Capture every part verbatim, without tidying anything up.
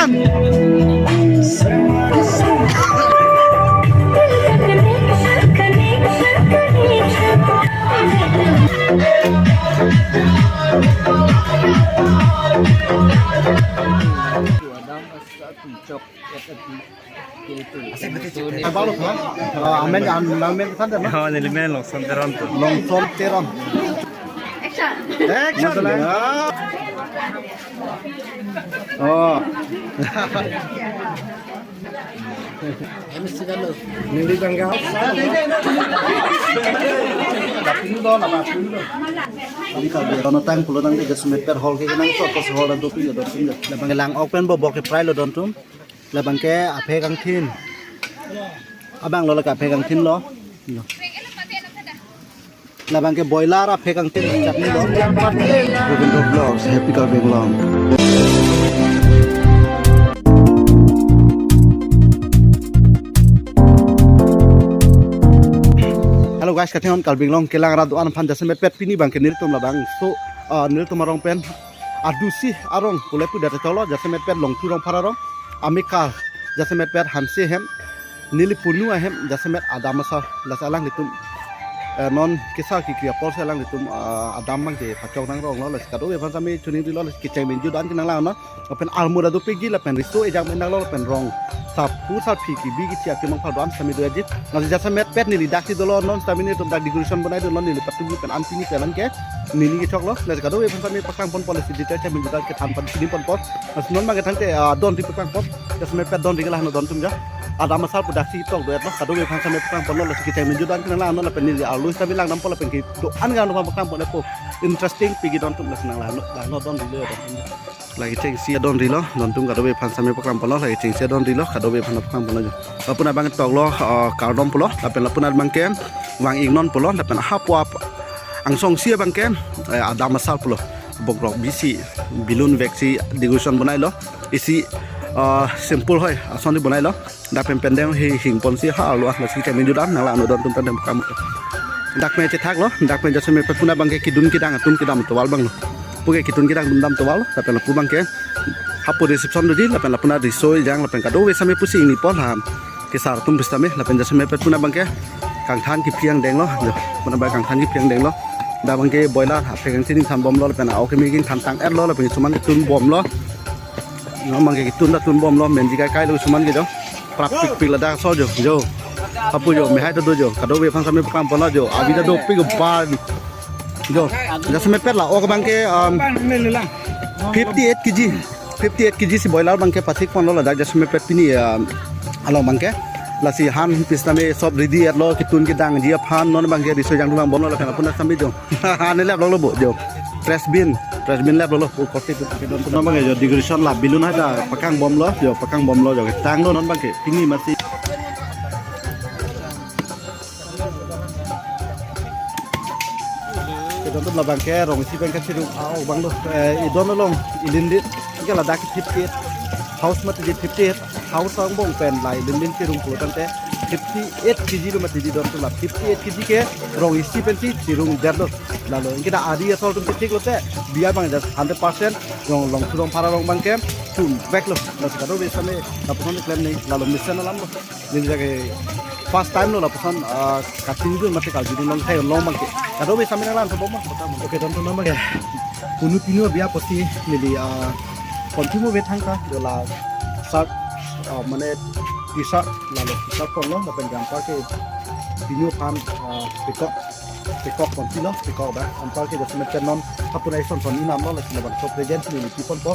Amen, am-, amen, sandal, no? Oh, neli men Longson Teron to. Longson Teron. Action. Action. Masalah. Ah. Oh. Neli bangga. Ini kalau dia kono tang pulo nang ke jasemet pet hall ke nang so kos hall dan topi ya dong sini. Labang lang open bo bok ke prai lo don tum. Labang ke aphe kangthin. Abang lo la ke aphe kangthin lo. Labang ke boiler aphe kangthin chutney lo. Govindo Vlogs, Happy Karbi Anglong. Hello guys, kachinghon Karbi Anglong kelang rat do-an aphan jasemet pet pini bang ke nelitum labangso, ah, nelitum arong pen Adusi arong pule pu data cholo, jasemet pet Longthu Rongphar arong, amekar jasemet pet Hanse hem, neli punu ahem jasemet Adam asar, lasi alanglitum, eh, non kesar kekri apor si alanglitum, ah, Adam bang ke pachok nang rong lo, lasi kadokave aphan sami chuning di lo, lasi kecheng menju dan kenang lang no. Lapen armur adu pegi lapen riso ejang menang lo lapen rong. Saphu saphi kebi kechi akemang pha do-an sami do ajit. Nasi jasemet pet neli dak si dolo non sami nelitum dak decoration bonai dolo neli patumi pen an pini pen an ke. Neli kechok lo. Nasi kadokave aphan sami paklang ponpo lasi detail chamin juda kethan pan pini ponpo. Nasi non bang ke thangte, ah, don ri paklang pon. Jasemet pet don ri ke lahno don tum ja. Adam asar pu dak si tok do-et lo. Kadokave aphan sami paklang pon lo lasi kecheng menju dan kenang lang no lapen neli arlo sami lang dampo lapen kedo-an kan paklang pon po. Interesting pegi don tum lasi nang lahno, lahno don ri lo don tum. Lake chengsi adon rilo, don tum kadokave aphan sami paklang pon lo, lake chengsi adon rilo, kadokave aphan paklang pon lo jo. Lapu abang tok lo, eh, kardom pulo, lapen lapu abang ke vang ingnon pulo, lapen hapu ap angsong si abang ke, eh, Adam asar pulo, bokrok bisi, balloon vek si decoration bonai lo, isi, eh, simple hoi, ason di bonai lo. Dak pen pendeng hi hing pon si ha lo lasi kami judam nang la ano don tum pendeng kam. Dak pen chethak lo, dak pen jasemet pet pu abang ke kedun kedang atum kedam tovar abang lo. Pu ke kedun kedang dam tovar lo, lapen lapu abang ke hapu reception doji, lapen lapu na riso ejang, lapen kadokave sami pusi ingni pon ha. Kesar atum pista me, lapen jasemet pet pu abang ke kangthan kephi angdeng lo, jo. Pu abang kangthan kephi angdeng lo. Dak abang ke boiler ha, phegang chini than bom lo, lapen a-ok kemi kangthan tang-et lo, lapen suman ketun bom lo. Non abang ke ketun ta tun bom lo, menji kai kai lo suman ke jo. Prap pik pik ladak so jo, jo. Hapu jo, mehai ta do jo. Kadokave aphan sami paklang pon lo jo. Abi ta dopik ba. Jo. Jasemet pet la, ok abang ke, um, fifty-eight K G. Fifty-eight K G si boiler abang ke pathik pon lo ladak jasemet pet pini, um, along abang ke. Lasi han pista me sob ready-et lo, ketun kedangji aphan, non abang ke riso ejang dun bom lo lapen lapu na sami jo. Han le lap lo bo jo. Trash bin, trash bin lap lo, pu kote pu. Non abang ke jo decoration la balloon ha ta paklang bom lo, jo paklang bom lo jo. Tang lo non abang ke, pini masi. Kedon tum labang ke rong isi pen kachirung a-ok abang lo, eh, idon along, ilin di, ke ladak fifty-eight, house mati di fifty-eight, house angbong pen la ilin din chirung pulo tangte, fifty-eight K G lo mati di don tum la, fifty-eight K G ke rong isi pen si chirung der lo, lalo, ingke da ari asol tum chetik lote, bia abang just hundred percent, rong Longthu Rongphar arong abang ke, chun vek lo, lasi kadokave sami, lapuson klem ni, lalo mesen alam lo. Neli jake first time lo lapuson, ah, cutting dun mate karju dun long thai long abang ke. Kadokave sami nang lang thobom ma. Okay, don tum abang ke. Punu pinu bia pusi neli, ah, continue ve thangta, jo la shirt, ah, mane T-shirt, lalo T-shirt pon lo, lapen jumper ke pinu aphan, ah, pekok. Pekok pon pilo, pekok ba. Anpar ke jasemet pet non, hapu na ison son inam lo, lasi labangso present neli pi ponpo.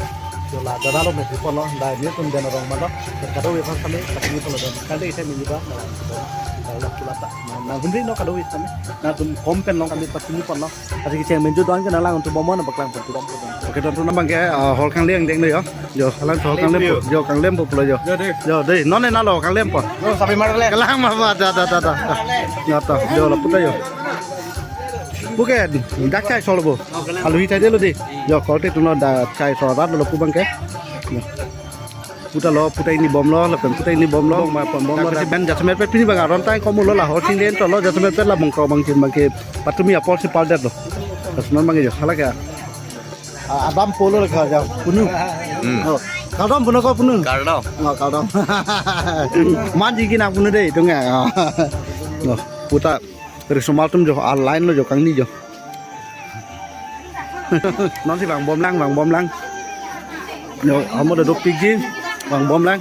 Jo la dada lo me pi pon lo, da nelitum den arong ma lo. Kadokave aphan sami, kachini pon lo don. Kali ite mini ba, na, na, na, na, humri no kadokave sami. Nangtum kom pen long kami pachini pon lo. Ati kecheng menju don ke nang lang tum bom na paklang pon tu bom. Okay, don tum abang ke, ah, hall kangli angdeng lo jo. Jo, alang hall kangli po, jo, kangli po pulo jo. Jo, dei. Jo, dei, non ne na lo kangli po. Jo, sabi mar le. Kalang ma ba, da, da, da, da. Jo, to, jo, lapu ta jo. Pu ke, dak chai sol bo. Alu hi chai de lo dei. Jo, kolte tum lo da chai sol rat lo pu abang ke. Jo. Pu ta lo, pu ta ingni bom lo, lapen pu ta ingni bom lo. Bom ma pon bom lo. Dak pen jasemet pet pini abang aron tang komo lo la hor sing den to lo jasemet pet la bongkok bangchin abang ke patumi apor si pal det lo. Jasemet abang ke jo, hala ke. Ah, Adam pulo le kha ja, punu. Hmm. Oh. Kardom puno ko puno. Kardom. Oh, kardom. Manji kina puno dei tunga. Oh. Puta riso mal atum jo, a line lo jo kangni jo. Non si vangbomlang, vangbomlang. Jo, amo do dopik ji, vangbomlang.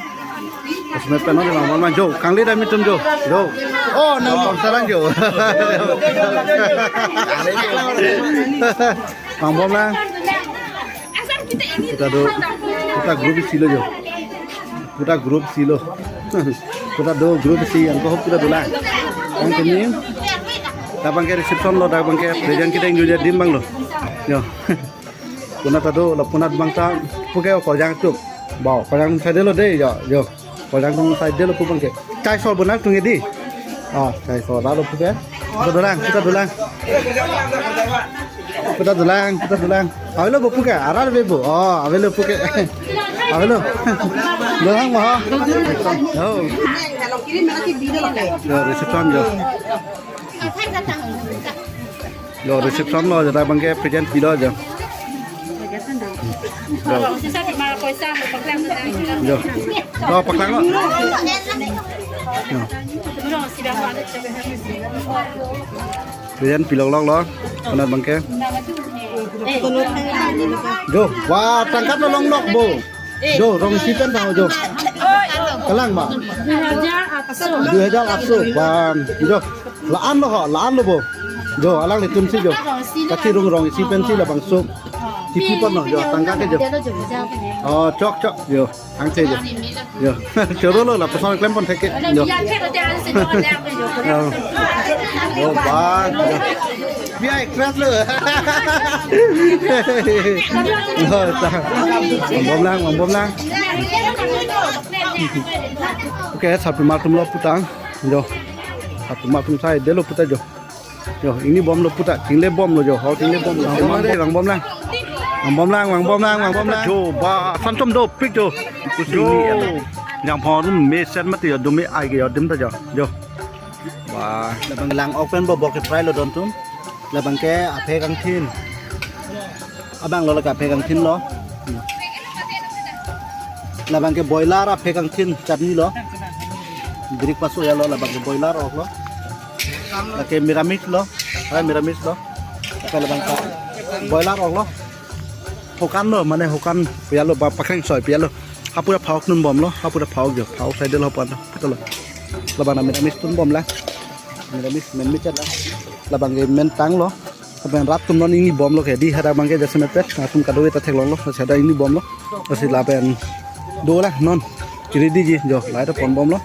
Asmet pen non si vangbomlang jo, kangli dam itum jo. Jo. Oh, nang bom sarang jo. Vangbomlang. Puta do, puta group isi lo jo. Puta group isi lo. Puta do group isi, anke ahok puta dolang. Tangte ni, dak abangke reception lo, dak abangke present kedeng juja dim abang lo. Jo. Puna ta do, lapu nat abang ta, puke o Korjang atum. Ba, Korjang side lo dei, jo, jo. Korjang atum side lo pu abangke. Chai sol bonang tung edi. Ah, chai sol, lalu puke. Puta dolang, puta dolang. Puta dolang, puta dolang. Avelo bo puke, arat ave bo. Oh, avelo puke. Avelo. Dolang mo. Oh. Jo, reception jo. Jo, reception lo, jo, dak abangke present pilo jo. Jo. Jo. To paklang lo. Jo. Present pilok lok lo. Puna abangke. Jo, wah, tangka lo longlok bo. Jo, rong isi pen tang jo. Kalang ma? Dui hajar atso. Dui hajar atso. Bang. Jo. La-an lo ho, la-an lo bo. Jo, alanglitum si jo. Kachirung rong isi pen si labangso. Tipi pon lo jo, tangka ke jo. Oh, chok chok jo. Angthe jo. Jo. Choro lo lapuson klem pon thek ke. Jo. Jo. Jo, ba. Jo. Bi ai crash lo. Jo, ta. Vangbomlang, vangbomlang. Okay, sarpimar atum lo puta. Jo. Sarpimar atum side lo puta jo. Jo, ingni bom lo puta, tingle bom lo jo, hall tingle bom lo. Vangbomlang dei, vangbomlang. Vangbomlang, vangbomlang, vangbomlang. Jo, ba, san chom dopik jo. Jo. Jangphong atum mesen mati jo, dumi ai ke jo, dim ta jo. Jo. Ba. Labang lang ok pen bo bok ke fry lo don atum. Labangke aphek angthin. Abang lo lake aphek angthin lo. Labangke boiler aphek angthin chutney lo. Breakfast ya lo, labangke boiler ok lo. Lake miramis lo. Hai miramis lo. Lake labangke boiler ok lo. Hokan lo, mane hokan pia lo, ba pakreng soi pia lo. Hapura phak atum bom lo, hapura phak jo. Phak side lo pan lo. Puta lo. Labang na miramis atum bom la. Miramis men michat la. Labangke men tang lo. Lapen rat atum non ingni bom lo ke di, hadak abangke jasemet pet, atum kadokave ta theklong lo, hadak ingni bom lo. Lasi lapen dolang non. Chiri di ji jo, lahai ta pon bom lo.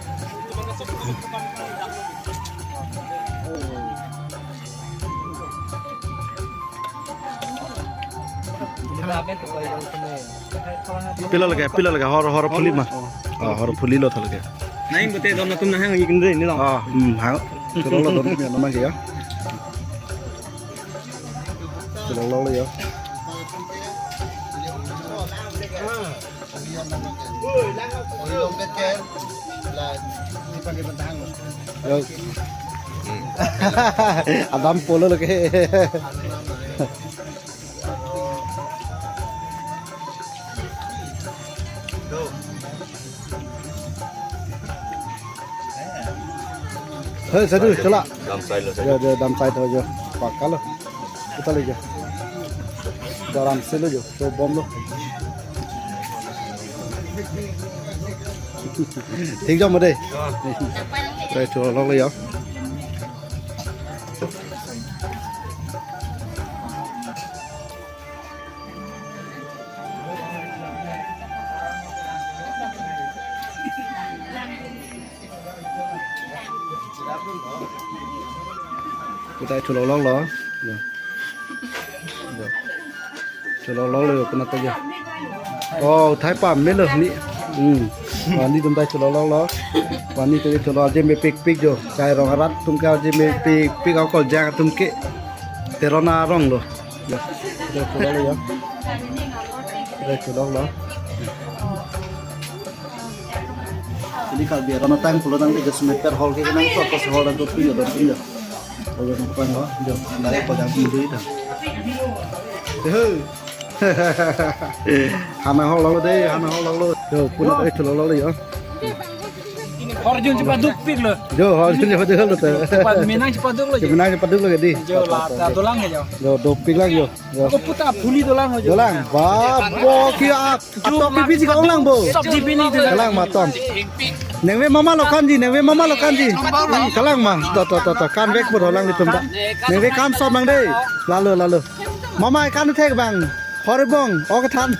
Pilo lake, pilo lake, hor, hor phuli ma. Oh, hor phuli lo tha lake. Nai bote dom atum nahang ikun re ni lo. Ah, hmm, hang. Cholo lo don atum ya nama ke ya. Cholo lo ya. Yo. Adam polo lake. Hei, sadu, chala. Dam sai lo, sadu. Jo, jo, dam sai tho jo. Pakka lo. Puta lo jo. Daram se lo jo. Jo bom lo. Thik jo mo dei. Dei, cholo lo jo. Putai cholo lo lo. Jo. Jo. Cholo lo lo, puna ta jo. Oh, thai pa me lo ni. Hmm. Wani atum tai cholo lo lo. Wani te cholo je mepik pik jo. Chai rong arat atum ke je mepik pik, ako jang atum ke. Teron arong lo. Ya, udah pulang ya. Udah pulang lah. Ini kalau biar orang tang pulang nanti ke semeter hall ke nang tuh, ke hall dan tuh pindah, dan pindah. Kalau yang depan lah, jom dari pada pintu itu. Hei. Hana hall lo deh, hana hall lo. Yo, puna tadi chelolo yo. Horjun cepat dukpik lo. Yo, horjun cepat dukpik lo tuh. Cepat menang cepat duk lo. Cepat menang cepat duk lo jadi. Yo, la ta dolang ya, yo. Yo, dukpik lagi yo. Yo. Aku puta phuli dolang ho, yo. Dolang. Ba, bo ki ap. Atok ki biji ka onglang bo. Sob di bini itu. Kalang matom. Nengve mama lo kanji, nengve mama lo kanji. Kalang ma. To to to to. Kan vek bo dolang di tum ta. Nengve kan sob nang dei. Lalo lalo. Mama kan thek bang. Horbong, oh kethan.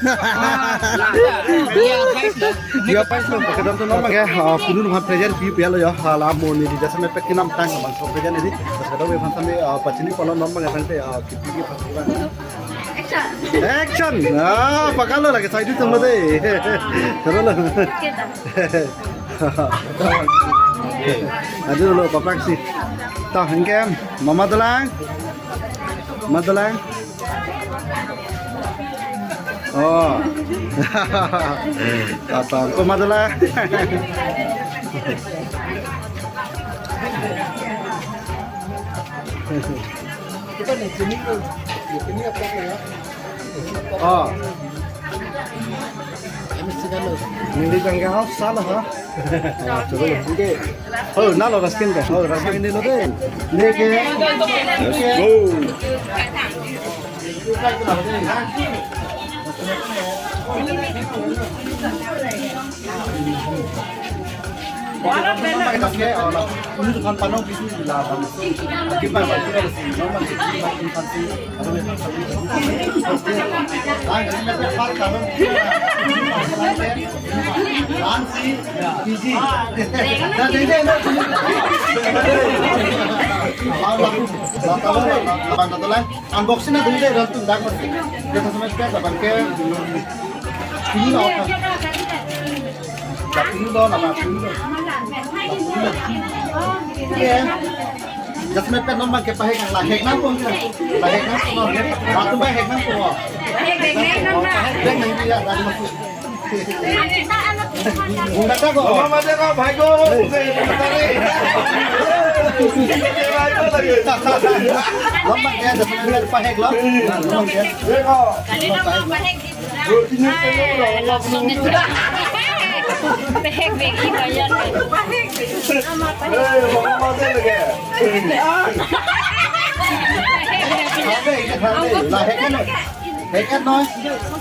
Ya, pas lo, kedam tu normal ya. Ah, punu nuhan present pi pi lo ya. Hala mo ni di jasa mepet kinam tang bang so present ini. Pas kadokave aphan tame, ah, pachini polo normal ya tangte, ah, kipi kipi pas kipi. Action. Ah, pakalo lagi side itu mate. Terus lo. Aduh lo, papak sih. Toh, engkem, mama dolang. Mama dolang. Oh. Tatang ko madala. Oh. Neli jangga house sala ha. Oh, coba ya. Oke. Oh, nalo raskin ke. Oh, raskin ini lo deh. Ini ke. Let's go. Unboxing na dulu deh, rantung dak mas. Dia pas mas biasa bangke. Ini lah apa? Dak ini lo, nama ini lo. Iya. Jas mepet non bangke pahek, lahek nangkok. Lahek nangkok. Ratu pahek nangkok. Pahek nangkok. Pahek nangkok ya, dak masuk. Bunda ta ko. Mama ta ko, bhai ko. Lama ya, dah pernah lihat pahek lo. Lama ya. Kali nama pahek di. Pahek begi bayan. Pahek. Nama pahek. Eh, mama ta lagi. Pahek. Ada ini, ada. Lahek kan? Heket noi.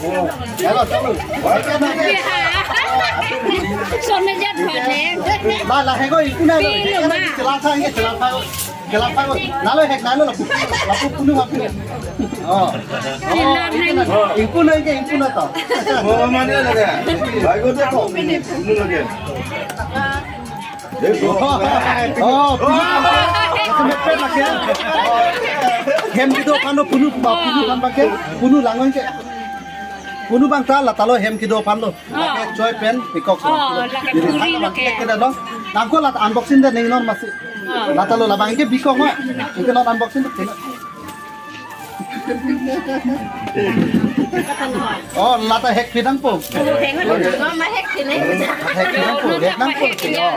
Oh, hello, hello. Heket noi. Son me jat bhat hai. Ba lahek ko inkuna lo. Heket noi, chelapha, chelapha. Chelapha. Nalo hek nalo lapu. Lapu punu lapu. Oh. Inkuna ke inkuna to. Oh, mane lage. Bhai ko dekho. Punu lage. Oh, punu. Jas mepet lake. Hem kedo aphan lo punu, ba punu aphan bangke, punu langnon ke. Punu bang ta la ta lo hem kedo aphan lo. Lake choi pen pikok. Oh, lake. Jadi puri lo ke. Kedam lo. Nangkok la unboxing dei ning non masi. Oh. La ta lo labang ke pikok ma. Ingke non unboxing dei. Oh, la ta hek pidang po. Mama hek sini. Hek pidang po, hek nang po. Oh.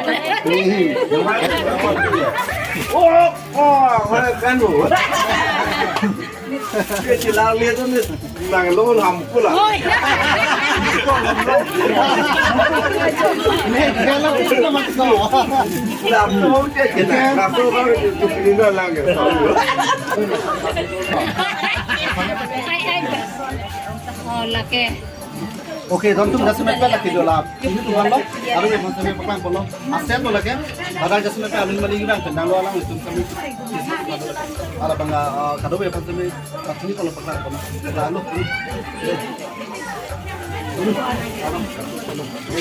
Oh, oh, mana kan lo? Dia si la lihat tu ni, nang lo ham pula. Oi. Nih, kalau itu nama kau. Lam tu dia kena, lam tu baru itu pindah lang. Ai, ai. Oh, lake. Okay, don tum jas mepet lake dola. Ini tuhan lo, aru ya, masa me paklang polo. Aset lo lake. Ada jas mepet alun mali gibang kendang lo alang tum kami. Ada bangga, eh, kado ya, masa me paklang polo, paklang polo. Lalu.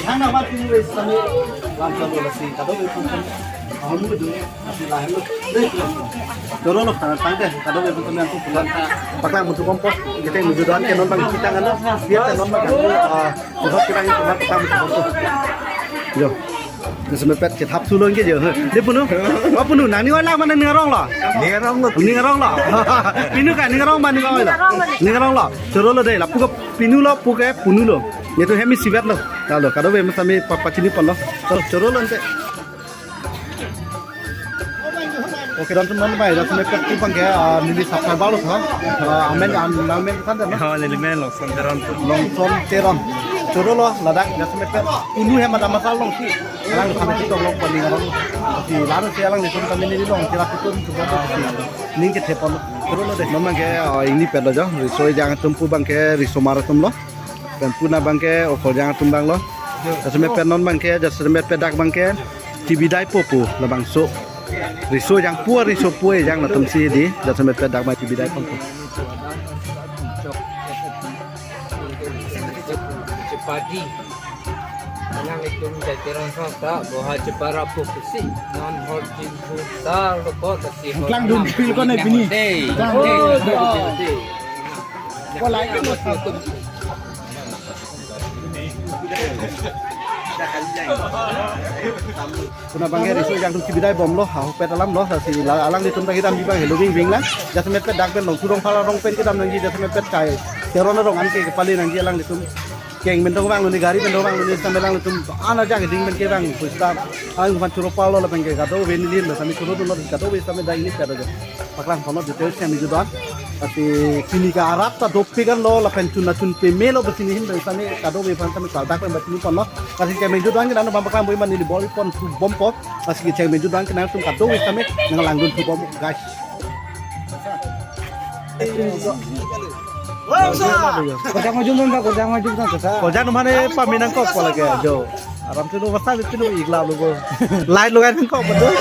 Hang nama tim res kami. Lam kado lasi, kado ya, masa me. Ahun dulu. Choro lo, tang, tangte, kado-kave aphan tame angko pulang paklang mutu kompo, kita yang mutu doan ke non bang kita ngano, dia ke non bang ngano, ah, mutu kita yang pulang paklang mutu kompo. Yo, jas mepet ke thap thu lo ke yo. Dei punu, oh punu, nang ning oi lang ma nang ning arong lo? Ning arong lo. Ning arong lo. Pinu ka, ning arong ma ning oi lo? Ning arong lo. Choro lo dei, lapu ke pinu lo, pu ke punu lo. Netum hem isivet lo. Lalu, kado-kave aphan tame pa-, pachini pon lo. Choro, choro lo ante. Okay, don tum non bai, jas mepet tu bangke, ah, neli subscriber lo tha. Ah, amen, am, nang men than dei, no? Oh, neli men Longson Teron tu. Longson Teron. Choro lo ladak jasemet pen unu hem ada masal long si. Alang kami si tolong paling alang si lalu si alang di sini kami ni long kira pitun sudah tu si ning ke thepon. Choro lo deh. Non abangke, oh, ini pet lo jo. Riso ejang atum pu abangke riso mar atum lo. Pen puna abangke okorjang atum abang lo. Jasemet pen non abangke jasemet pen dak abangke chibidai po pu labangso. Riso ejang pu, riso pu ejang latum si di jasemet pen dak abang chibidai po pu. Chepadi. Nang itum jajaran sangta boha chepara pukusi non hor jimpu ta loko tasi hor. Klang dun pil ko ne pini. Dei. Klang dun. Dei. Ko lai ko. Puna abangke riso ejang atum chibidai bom lo, ha, hopet alam lo, si la, alanglitum ta kedam abang helo bing bing lang, jasemet pen dak pen long, thurong phala rong pen kedam nangji, jasemet pen kai, Teron arong anke kepali nangji alanglitum. Keng pen dong abang lo ni, gari pen dong abang lo ni, sambil alanglitum, ana ajak ding pen ke abang, pusta, ang man choro palo lapen ke kadokave neli lo, sami choro dun lo, kadokave sami dak ini kada aja. Paklang kono details kami judan. Lasi pini ke arat ta dopik an lo lapen chun na chun peme lo besi ni hin besi ni kadokave aphan kami kaldak pen besi ni pon lo. Lasi kami judan ke nano bang paklang bui man neli bol pon tu bom po. Lasi kami judan ke nangtum kadokave kami nanglang dun tu bom guys. Korjang maju dun, korjang maju dun, sasa. Korjang mane pami nangkok pala ke jo. Aram sinu masa bitin igla lugo. Light lugai nangkok betul.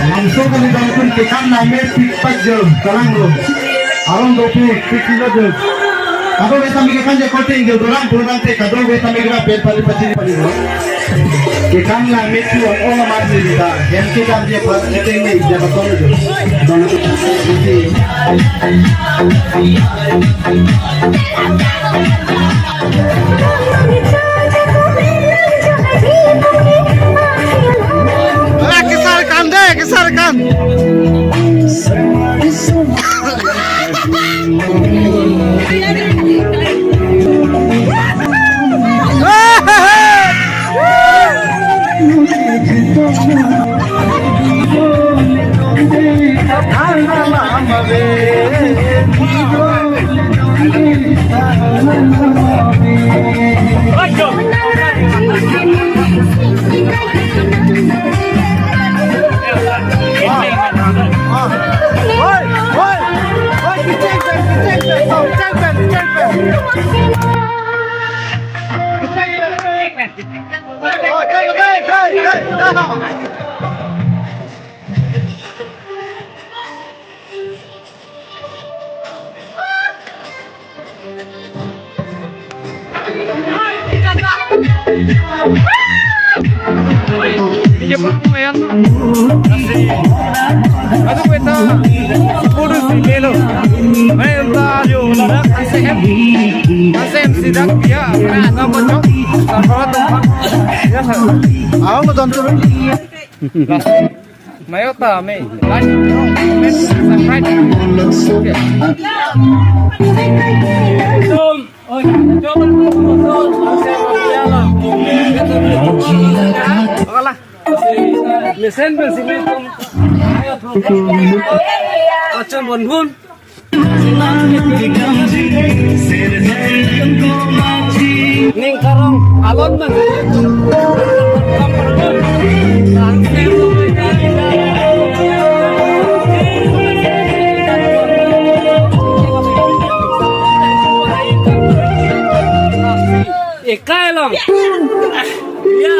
Langsung kami bangun ke kam name pipat jo, kalang lo. Aram dopi, pipat jo. Kadokave tame ke kan je kote ingge dorang pulang te kadokave tame ke pen pali pachini pali lo. Ke kam la metu ong ong amat ni ta. Hem ke kam je pa te ne ja pa tong jo. Don tu. Ah, kesar kan deh, kesar kan. Aduh, kita putus di melo. Main ta yo, nak kasem, kasem sidak ya, nah, nama cok, sarwa tumpang. Ya, sir. Awak mau tonton. Mayo ta me like, comment, subscribe. Okay. Tum, oi, coba tum, tum, tum, tum. Oke lah. Mesen pen sini tum. Ayo tum. Acun bon bun. Ning karong alon man. Ekai long. Ya.